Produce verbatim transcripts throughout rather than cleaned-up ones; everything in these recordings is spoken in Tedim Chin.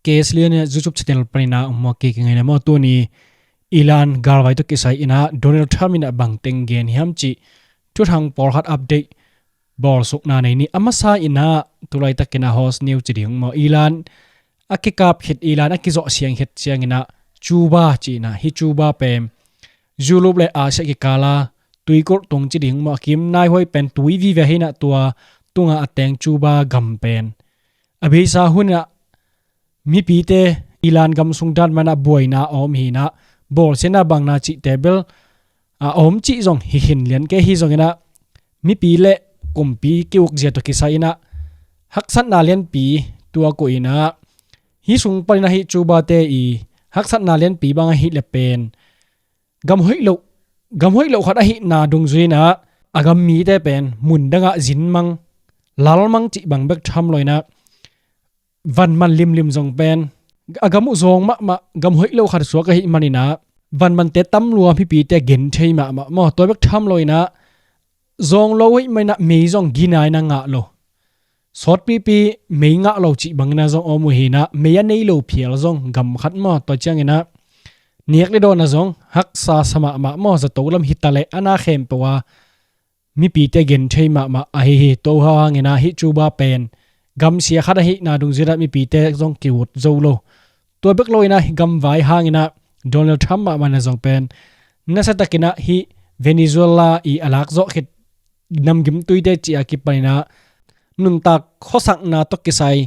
K S Lian YouTube channel panin ah hong muak kik ing ei le maw. Tuni Iran galvai tawh kisai in ah Donald Trump in ah bang teng gen hiam cih thuthang pawlkhat update bawlsukna nei ni. A masa in ah tulaitakin ah Houthi ci ding maw, Iran a kikap khit, Iran a kizawh siang khit ciangin ah Cuba ci-in ah, hih Cuba pen Europe le Asia kikala tuikulh tung ci ding maw, a kim naihuai pen tui vive hi in ah, tua tungah a teng Cuba gam pen a beisa hun in ah mipite Iran gam sung dan man ah buaina a om hi in ah, bawlsiatna bangna cihte bel a om cih zong hi khin lian kei. Hi zongin ah mipi le kumpi ki-ukzia tawh kisai in ah haksatna lianpi tuak uh in ah, hih sung panin ah hih Cuba-te i haksatna lianpi bang ahih leh pen gam hoih loh, gam hoih loh khat ahihna dungzui in ah a gam mite pen mun dangah zin mang, lal mang cih bang bek tham lo in ah, van man limlim zong pen a gam uh zawng mahmah, gam hoih lo khat suak ahih manin ah van mante tam lua, mipite gen thei mahmah maw. Tua bek tham lo in ah zawng lo ahih manin ah mei zong gina in ah ngah lo, sawtpipi mei ngah lo cih bangin ah zong om uh hi in ah, mei a nei lo phial zong gam khat maw. Tua ciangin ah nek le dawn ah zong haksa sa mahmah maw, zato lam hi ta leh a na khempeuh a mipite gen thei mahmah ahi hi. Tua hangin ah hih Cuba pen gamsia khat ahihna dungzui in ah mipite zong ki-ut zo lo. Tua bek lo in ah hih gamvai hangin ah Donald Trump mahmah in ah zong pen nasiatakin ah hih Venezuela i a lak zawh khit namgimtuite cih a kipan in ah nuntak khuasakna tawh kisai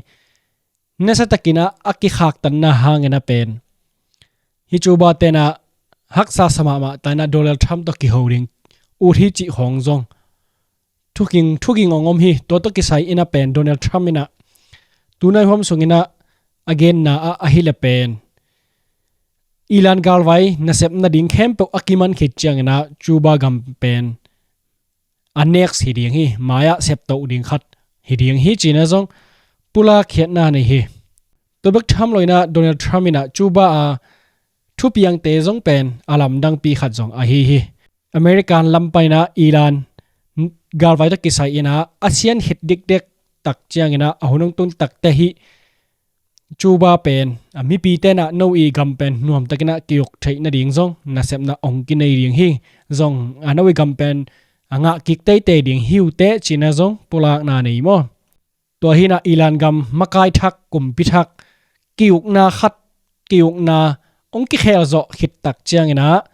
nasiatakin ah a kikhaktanna hangin ah pen hih Cuba-te'n ah haksa sa mahmah ta in ah Donald Trump tawh kiho ding ut hi cih khawng zong thuging, thuging hong om hi. Tua tawh kisai in ah pen Donald Trump in ah tunai huam sungin ah a genna ah ahih leh pen Iran galvai nasep nading khempeuh a kiman khit ciangin ah Cuba gam pen a next hi ding hi, mai-ah septo ding khat hi ding hi ci-in ah zong pulak khiatna nei hi. Tua bek tham lo in ah Donald Trump in ah Cuba a thupiangte zong pen a lamdangpi khat zong ahi hi. American lam panin ah Iran galvai tawh kisai in ah a sian khit dikdek tak ciangin ah a hun hong tun takteh hih Cuba pen a mipite'n ah no i gam pen nuamtakin ah ki-uk theih nading zong nasepna hong kinei ding hi. Zong a no i gam pen a ngah kik teitei ding hi uh teh ci-in ah zong pulakna nei maw. Tua hi in ah Iran gam makai thak, kumpi thak, ki-ukna khat, ki-ukna hong kikhel zawh khit tak ciangin ah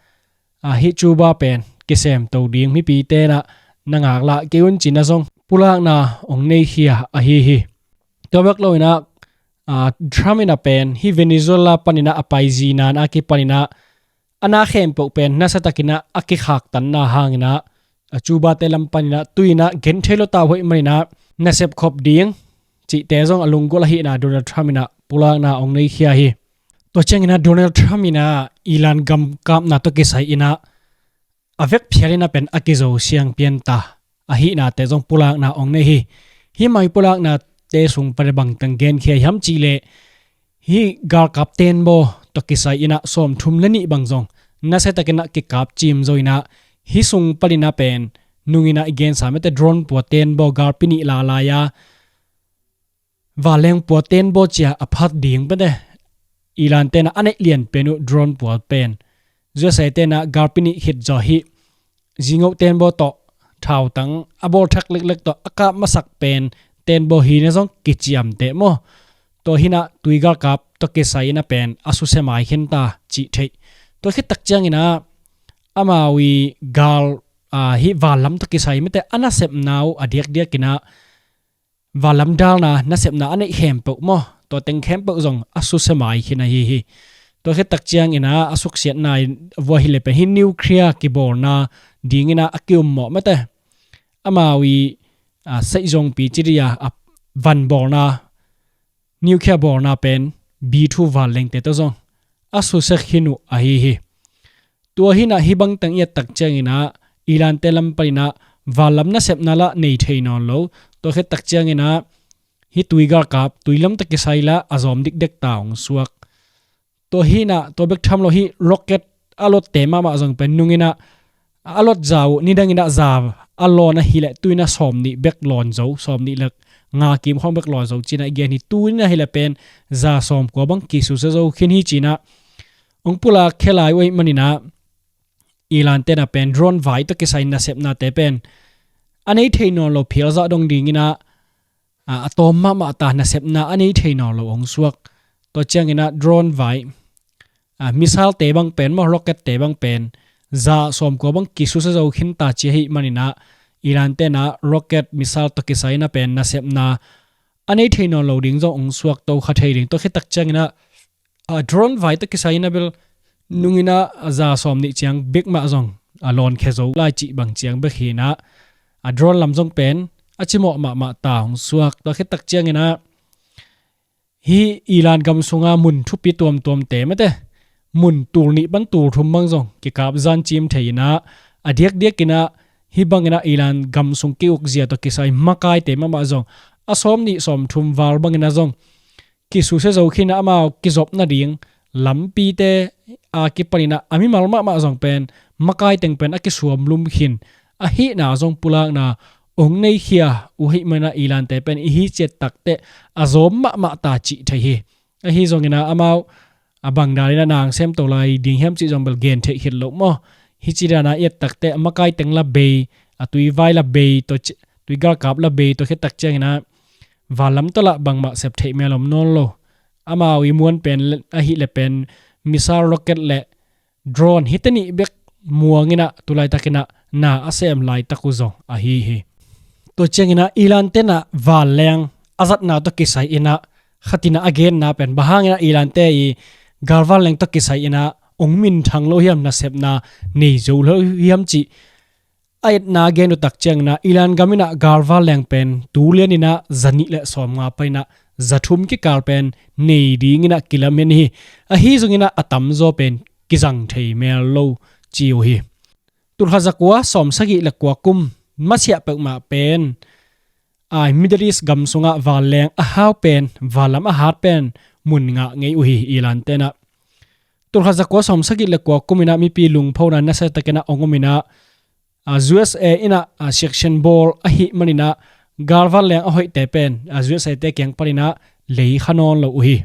a hih Cuba pen kisemto ding mipite'n ah na ngaklah kei un ci-in ah zong pulakna hong neikhia ahi hi. Tua bek lo in ah, a, Trump in ah pen hih Venezuela panin ah a paizina a kipan in ah a na khempeuh pen nasiatakin ah a kikhaktanna hangin ah a Cuba-te lam panin ah tui in ah gen thei lo ta uh ahih manin ah nasep khop ding cihte zong a lunggulh ahihna Donald Trump in ah pulakna hong neikhia hi. Tua ciangin ah Donald Trump in ah Iran gam kapna tawh kisai in ah a vekphial in ah pen a kizo siang pian ta ahihnate zong pulakna hong nei hi. Hih mai pulaknate sung pan ah bangteng genkhia hiam cih leh hih galkap tenbaw tawh kisai in ah sawmthum le nih bang zong nasiatakin ah kikap cim zo in ah hih sung panin ah pen nung in ah i gensa mete drone pua tenbaw galpi nih lalai a vanleng pua tenbaw cia a phat ding pete Iran-te'n ah a neih lian pen uh drone pua pen. U S A-te'n ah galpi nih khit zaw hih zingoh tenbaw tawh thautang a bawl thak leklek tawh a kap masak pen tenbaw hi in ah zong kiciamteh maw. Tua hi in ah tui galkap tawh kisai in ah pen a susia mai khin ta cih theih. Tua khit tak ciangin ah amau i gal, a, hih vanlam tawh kisai mete a nasepna uh a diakdiakin ah vanlam dalna nasepna a neih khempeuh maw, tua teng khempeuh zong a susia mai khin ahi hi. Tua khit tak ciangin ah a suksiatna in a vua hi leh pen hih nuclear kibawlna dingin ah a ki-ummawh mete. Amau i, a, saizongpi ci dih a, a van bawlna, nuclear bawlna pen B two vanlengte tawh zong a susia khin uh ahi hi. Tua hi in ah hih bangteng i et tak ciangin ah Iran-te lam panin ah vanlam nasepna lah nei thei nawn lo. Tua khit tak ciangin ah hih tui galkap, tui lam tawh kisai lah a zawm dikdek ta hong suak. Tua hi in ah tua bek tham lo hih rocket a lotte mahmah zong pen nung in ah a lot za uh, nidangin ah za a lawn ahih leh tui in ah sawmnih bek lawn zo, sawmnih lek nga kim khawng bek lawi zo cinah i gen hi. Tuninah hi le pen za sawmkua bang kisusia zo khin hi cinah ong pulak khia lai uh ahih maninah Iran tenah pen drone vai tawh kisai nasepnate pen a nei thei nawn lo phialzah dong dinginah a, a tawm mahmah ta nasepna a nei thei nawn lo ong suak. Tua cianginah drone vai, a, missile te bang pen maw, rocket te bang pen za sawmkua bang kisusia zo khin ta ci ahih maninah Iran tenah rocket missile tawh kisai inah pen nasepna a nei thei nawn lo ding zong ong suak to kha thei ding. Tua khit tak cianginah a, drone vai tawh kisai inah bel nunginah a za sawm nih ciang bek mah zong a lawn khia zo lai cih bang ciang bek hinah a drone lam zong pen a cimawh mahmah ta hong suak. Tua khit tak cianginah hi Iran gam sunga mun thupi tuamtuamte mate mun tul nih pan tul thum bang zong kikap zan cim thei inah a diakdiakinah hi banginah Iran gam sung ki-ukzia tawh kisai makaite mahmah zong a sawm nih sawm thum val banginah zong kisusia zo khinah amau kizop nading lampite a kipaninah a mimal mahmah zong pen makai teng pen a kisuam lum khin ahihna zong pulakna ong neikhia uh ahih maninah Iran te pen i hi ciat takteh a zawm mahmah ta cih thei hi. Ahi zonginah amau a bang daninah nang semto lai ding hiam cih zong bel gen theih khit loh maw? Hi ci dana i et takteh a makai teng la bei, a tuivai la bei, tua ci- tuigalkap la bei, tua khit tak cianginah vanlam tawh lah bangmah sep theih mel om nawn lo. Amau i muan pen ahih le pen missile, rocket le drone hite nih bek muanginah tulaitakinah na a sem laitak uh zong ahi hi. Tua cianginah Iran tenah vanleng a zatna tawh kisai inah khatinah a genna pen bang hanginah Iran te i galvanleng tawh kisai inah ong minthang lo hiam, nasepna nei zo lo hiam cih a etna gen uh tak cianginah Iran gam inah galvanleng pen tu lianinah za nih le sawmnga paninah za thum kikal pen nei dinginah kilamen hi. Ahi zonginah a tamzaw pen kizang thei mel lo ci uh hi. Tulkhat zakua sawmsagih le kua kum masiah peuhmah pen ai Middle East gam sungah vanleng a hau pen, vanlam a hat pen mun ngah ngei uh hi Iran tenah. Tulkhat zakua sawmsagih le kua kum inah mipi lungphona nasiatakinah ong om inah a, U S A inah a, section bawl ahih maninah galvanleng a hoihte pen a, U S A te kiang paninah lei kha nawn lo uh hi.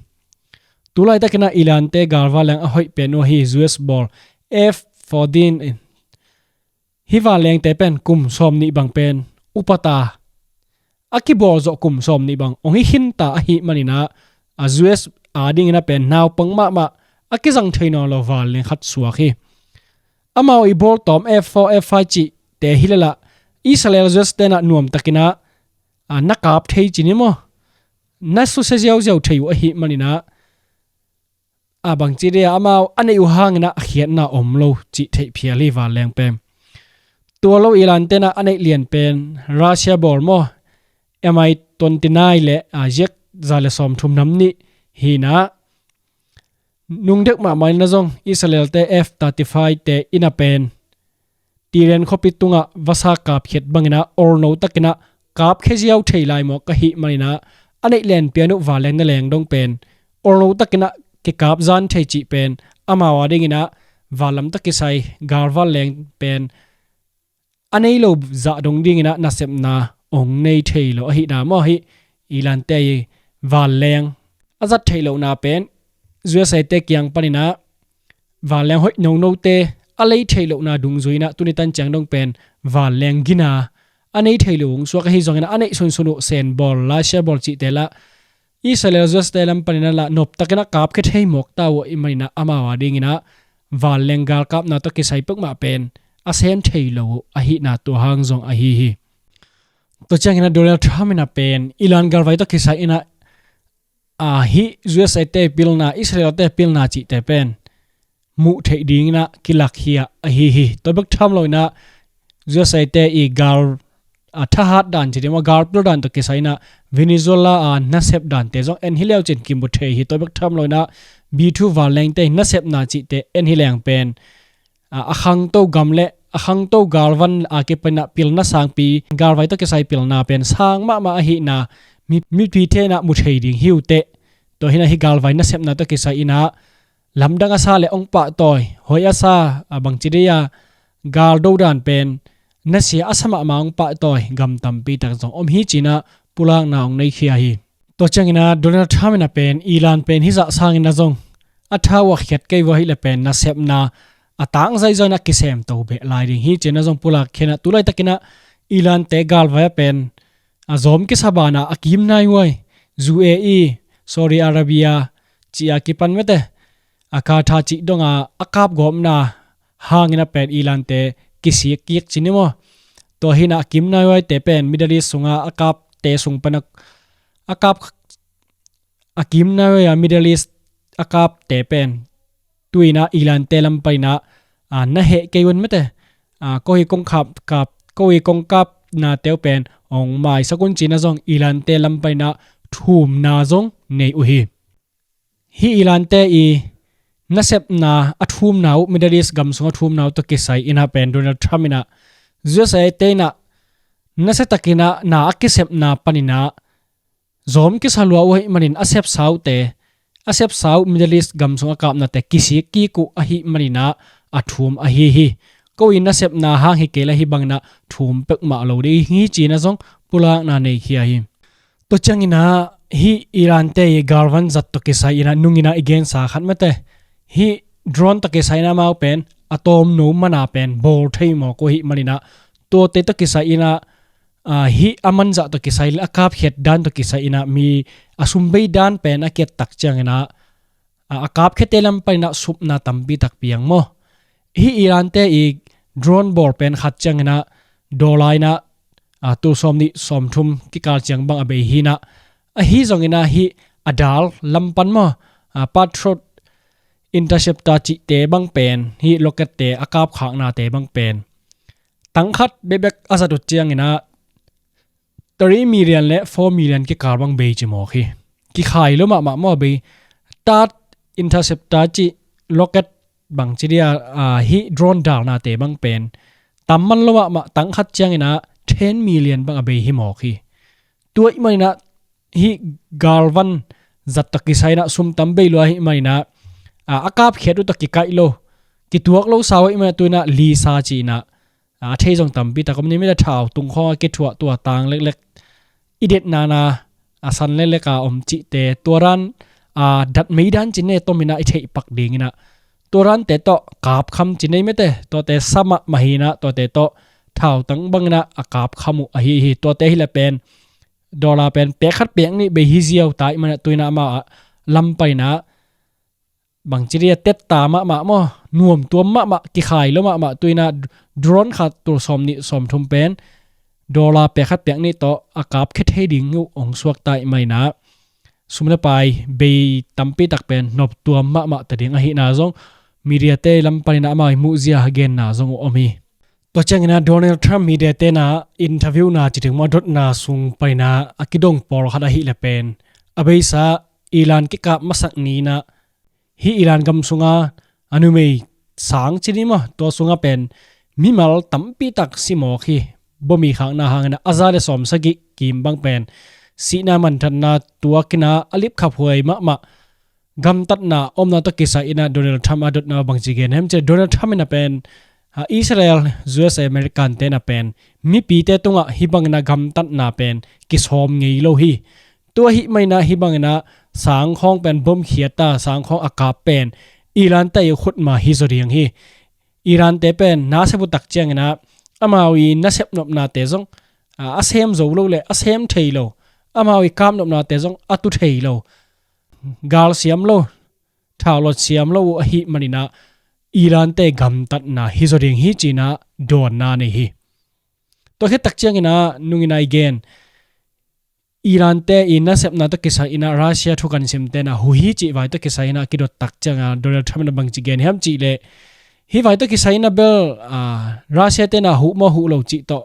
Tulaitakinah Iran te galvanleng a hoih pen uh ahi U S bawl F fourteen hi vanlengte pen kum sawm nih bang pen upata a kibawl zawh kum sawm nih bang ong hi khinta ahih maninah a, U S a dinginah pen naupang mahmah a kizang thei nawn lo vanleng khat suak hi. Amau i bawl tawm F four, F five cihte hi lelah Israel U S tenah nuamtakinah a, na kap thei ci ni maw, na susia ziauziau thei uh ahih maninah a, bangci dia amau a neih uh hanginah a khiatna om lo cih theih phial hi vanleng pen. Tua lo Iran tenah a neih lian pen Russia bawl maw, M I twenty nine le a, Z za le sawmthum nam nih hinah nungdek mahmah inah zong Israel te F thirty five te inah pen Tehran khuapi tungah vasa kapkhiat banginah orno takinah kapkhia ziau thei lai mawk ahih maninah a neih lian pian uh vanleng na leng dong pen orno takinah kikap zan thei cih pen amau a dinginah vanlam tawh kisai galvanleng pen a nei lo zah dong dinginah nasepna ong nei thei lo ahihna maw hi. Iran te i vanleng a zat theih lohna pen U S A te kiang paninah vanleng hoih nonote a lei theih lohna dungzuinah tuni tan ciang dong pen vanleng gina a nei thei lo ong suak ahi zonginah a neih sunsun uh senbawl, Russia bawl cihte lah Israel U S te lam paninah lah noptakinah kapkhia thei mawk ta uh ahih maninah amau a dinginah vanleng galkapna tawh kisai peuhmah pen a sem thei lo uh ahihna tua hang zong ahi hi. Tua cianginah Donald Trump inah pen Iran galvai tawh kisai inah a, hih U S A te pilna, Israel te pilna cihte pen muh theih dinginah kilakkhia ahi hi. Tua bek tham loinah U S A te i gal a, thahat dan ci ding maw, galpil dan tawh kisai inah Venezuela a nasep dante zong en hi leu cin kimu thei hi. Tua bek tham loinah B two vanlengte nasepna cihte en hi leng pen a, a khangto gam le a khangto galvan a kipanah pilna sangpi, galvai tawh kisai pilna pen sang mahmah ahihna mi, mipi tenah mu thei ding hi uh teh. Tua hinah hih galvai nasepna tawh kisai inah lamdang a sa le ong pahtawi, hoih a sa, a, bangci dei a gal do dan pen nasia a sa mahmah ong pahtawi gam tampi tak zong om hi cinah pulakna hong neikhia hi. Tua ciangin ah Donald Trump in ah pen Iran pen hih zah sangin ah zong a thau a khiat kei uh ahih leh pen nasepna a tangzai zaw in ah kisemto beh lai ding hi ci-in ah zong pulak khin ah, tu laitakin ah Iran-te galvai ah pen a zawm kisa banah a kim nai uh ai, U A E, Saudi Arabia ci-a kipan mete, a Qatar cih donga a kapgawpna hangin ah pen Iran-te kisik kik ci ni maw? Tua hi in ah a kim nai uh aite pen Middle East sunga a kapte sung pan a, a kap a kim nai uh a Middle East a kapte pen tu-in ah Iran-te lam panin ah, a, na heh kei un mete, a, ko hi kong kap, kap, ko hi kong kapnate uh pen hong maisak un ci-in ah zong Iran-te lam panin ah thumna zong nei uh hi. Hih Iran-te i nasepna a thumna uh, Middle East gam sung a thumna uh tawh kisai in ah pen Donald Trump in ah U S A-te in ah nasiatakin ah na a kisepna panin ah zawm kisa lua uh ahih manin a sepsa uhte, a sepsa uh Middle East gam sung a kapnate kisik kik uh ahih manin ah a thum ahi hi. Ko i nasepna hang hi kei leh hih bangin ah thum peuhmah lo ding hi ci-in ah zong pulakna neikhia hi. Tua ciangin ah hih Iran-te i galvan zat tawh kisai in ah nungin ah i gensa khat mete, hih drone tawh kisai in ah amau pen a tawmno mana pen bawl thei mawk uh ahih manin ah tuate tawh kisai in ah, a, hih a manzah tawh kisai le a kapkhiat dan tawh kisai in ah mi a sum bei dan pen a kiat tak ciangin ah, a, a kapkhiate lam panin ah supna tampi tak piang maw? Hih Iran-te i drone bawl pen khat ciangin ah dollar in ah, a, tul sawmnih sawmthum kikal ciang bang a bei hi in ah, ahi zongin ah hih a dal lam pan maw, a, Patriot interceptor cihte bang pen, hih rocket-te a kapkhaknate bang pen tang khat bekbek a zat uh ciangin ah three million le four million kikal bang bei ci mawk hi. Kikhai lo mahmah maw bei. Thaad interceptor cih rocket bang ci dia, a, hih drone dalnate bang pen tam man lo mahmah, tang khat ciangin ah ten million bang a bei hi mawk hi. Tua ahih manin ah hih galvan zat tawh kisai in ah sum tam bei lua ahih manin ah, a, a kapkhiat uh tawh kikaih lo, kituak lo sa uh ahih manin ah tu-in ah lisa ci-in ah, a, a thei zong tampi tak om ni mete, thau tung khawng a kithuah tua tang leklek, i detna na a san leklek a om cihte, tua dan, a, datmei dan ci ni, tom in ah i theih pak dingin ah tua dante tawh kapkham ci ni mete, tuate sa mahmah hi in ah tuate tawh thau tang bangin ah a kapkham uh ahi hi. Tuate hi leh pen dollar pen pek khat pek nih bei hi ziau ta ahih manin ah tu-in ah amau a lam panin ah bangci dia tetta mahmah maw, nuamtuam mahmah, kikhai lo mahmah, tu-in ah drone khat tul sawmnih sawmthum pen dollar pek khat pek nih tawh a kapkhia thei ding uh hong suak ta ahih manin ah sum le pai bei tampi tak pen noptuam mahmah ta ding ahihna zong mediate lam panin ah amau i muhzia a genna zong uh om hi. Tua ciangin ah Donald Trump mediate in ah interview-na ci ding maw, a dotna sung panin ah a kidong pawlkhat ahih leh pen a beisa Iran kikap masak ni-in ah hih Iran gam sunga a numei sang ci ni maw, tua sungah pen mimal tampi tak si mawk hi. Bom i khakna hangin ah a za le sawmsagih kim bang pen sihna manthatna tuakin ah a lipkhaphuai mahmah gamtatna omna tawh kisai in ah Donald Trump a dotna bangci gen hiam cih leh Donald Trump in ah pen, a, Israel, U S A, American-te in ah pen mipite tungah hih bangin ah gamtatna pen kisawm ngei lo hi. Tua ahih manin ah hih bangin ah sang khawng pen bom khiat a, sang khawng a kap pen Iran-te i khut mah hi zaw ding hi. Iran-te pen na sep uh tak ciangin ah amau i nasep nopnate zong, a, a sem zo lo le a sem thei lo, amau i kap nopnate zong a tu thei lo, gal siam lo, thau lot siam lo uh ahih manin ah Iran-te gamtatna hi zaw ding hi ci-in ah dawnna nei hi. Tua khit tak ciangin ah nungin ah i gen Iran-te i nasepna tawh kisai in ah Russia thukan simte in ah huh hi cih vai tawh kisai in ah kidot tak ciangin ah Donald Trump in ah bangci gen hiam cih leh hih vai tawh kisai in ah bel, a, Russia-te in ah huh maw huh lo cih tawh,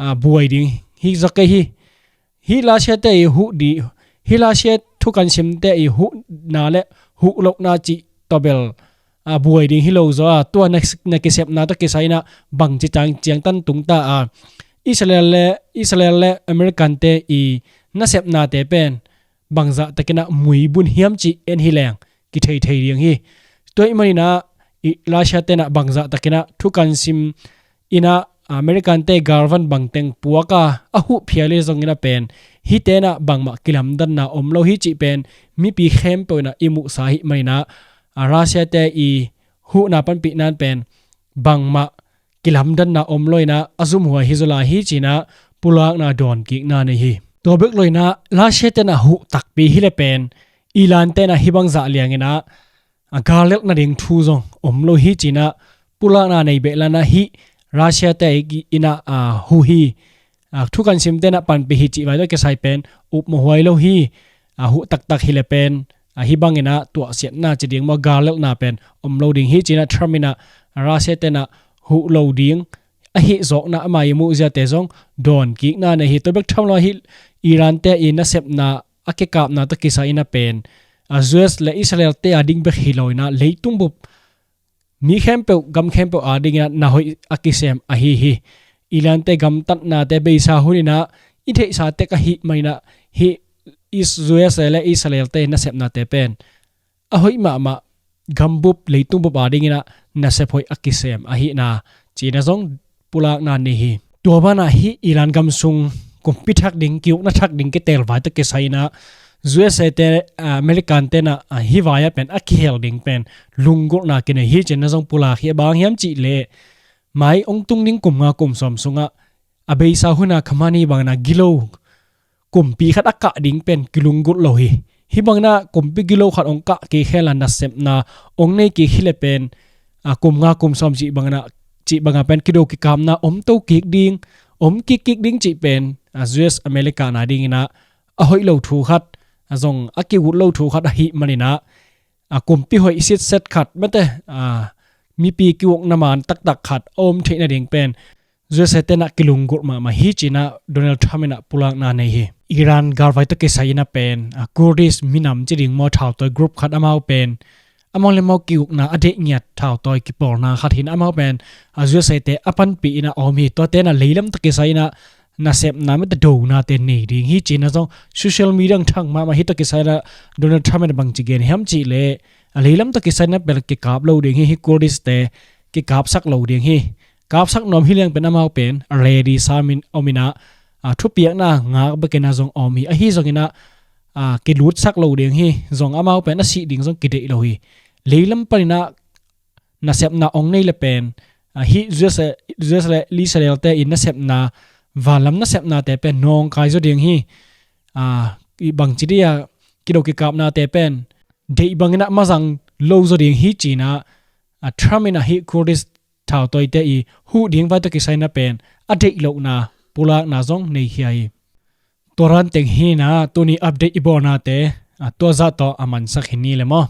a, buai ding hi zaw kei hi. Hih Russia-te i huh di, hih Russia thukan simte i huhna le huh lohna cih tawh bel, a, buai ding hi lo zaw a, tua na, na kisepna tawh kisai in ah bangci ciang, ciangtan tung ta a, Israel le, Israel le American-te i nasepnate pen bangzah takin ah muibun hiam cih en hi leng kithei thei ding hi. Tua ahih manin ah i Russia-te in ah bangzah takin ah thukan sim in ah American te galvan bangteng puaka a huh phial hi zongin a pen hite inah bangmah kilamdanna om lo hi cih pen mipi khempeuh inah i muhsa hi maninah a Russia te i huhna panpihnan pen bangmah kilamdanna om lo inah a zumhuai hi zaw lai hi cinah pulakna dawnkikna nei hi. Tua bek lo inah Russia tenah huh takpi hi le pen Iran tenah hibang zah lianginah a galelh nading thu zong om lo hi cinah pulakna nei behlanah hih Russia te inah a huh hi. A, thu kan sim tenah panpih hi cih vai tawh kisai pen upmawh huai lo hi. A, huh taktak hi le pen a, hih banginah tuahsiatna ci ding maw galelhna pen om lo ding hi cinah Trump inah Russia tenah huh lo ding ahi zawkna ama i muhziate zong dawnkikna nei hi. Tua bek tham lo hih Iran te i nasepna a kikapna tawh kisai inah pen a, U S le Israel te a ding bek hi lo inah leitung bup mi khempeuh gam khempeuh a dinginah na hoih a kisem ahi hi. Iran te gamtatnate beisa huninah i theihsa tek ahi maninah hih U S le Israel te nasepnate pen a hoih mahmah gambup leitung bup a dinginah nasep hoih a kisem ahihna cina zong pulakna nei hi. Tua banah hih Iran gam sung kumpi thak ding kiukna thak ding kitel vai tawh kisai inah U S A te American tenah hih vai-ah pen a kihel ding pen lunggulhna kinei hi cina zong pulak hi. A bang hiam cih leh mai ong tung ding kum nga kum sawm sungah a beisa huna Khamenei bangna gilo kumpi khat a kah ding pen kilunggulh lo hi. Hih bangna kumpi gilo khat ong kah kei khela nasepna ong nei kei khile pen a kum nga kum sawm cih bangna cih banga pen kido kikapna om to kik ding om kik kik ding cih pen a U S America na dinginah a hoih lo thu khat a zong a kigut lo thu khat ahi maninah a kumpi hoih sitset khat mate a mipi kiukna man taktak khat a om theih nading pen U S A tenah kilunggulh mahmah hi cinah Donald Trump inah pulakna nei hi. Iran galvai tawh kisai inah pen a Kurdish minam ci ding maw thautawi group khat amau pen amau le mau kiukna a deih ngiat thautawi kipawlna khat hin amau pen a U S A te a panpih inah a om hi. Tua tenah leilam tawh kisai inah nasepna mete donate nei ding hi cina zong social media ang thang mahmah hi. Tawh kisai inah Donald Trump inah bangci gen hiam cih leh a leilam tawh kisai inah pel kikap lo ding hi. Hih Kurdish te kikapsak lo ding hi. Kapsak nuam hi liang pen amau pen a ready sa min om inah a thupiakna ngak bekinah zong a om hi. Ahi zonginah a kilutsak lo ding hi. Zong amau pen a sih ding zong kideih lo hi. Leilam paninah nasepna ong nei le pen a hih U S le Israel te i nasepna vanlam nasepnate pen nawngkai zaw ding hi. A i bangci dia kido kikapnate pen deih banginah mazang lo zaw ding hi cinah a Trump inah hih Kurdish thautawite i huh ding vai tawh kisai inah pen a deih lohna pulakna zong nei hi a hi. Tua ranteng hinah tuni update i bawlnate a tua zah tawh a mansak hi ni le maw.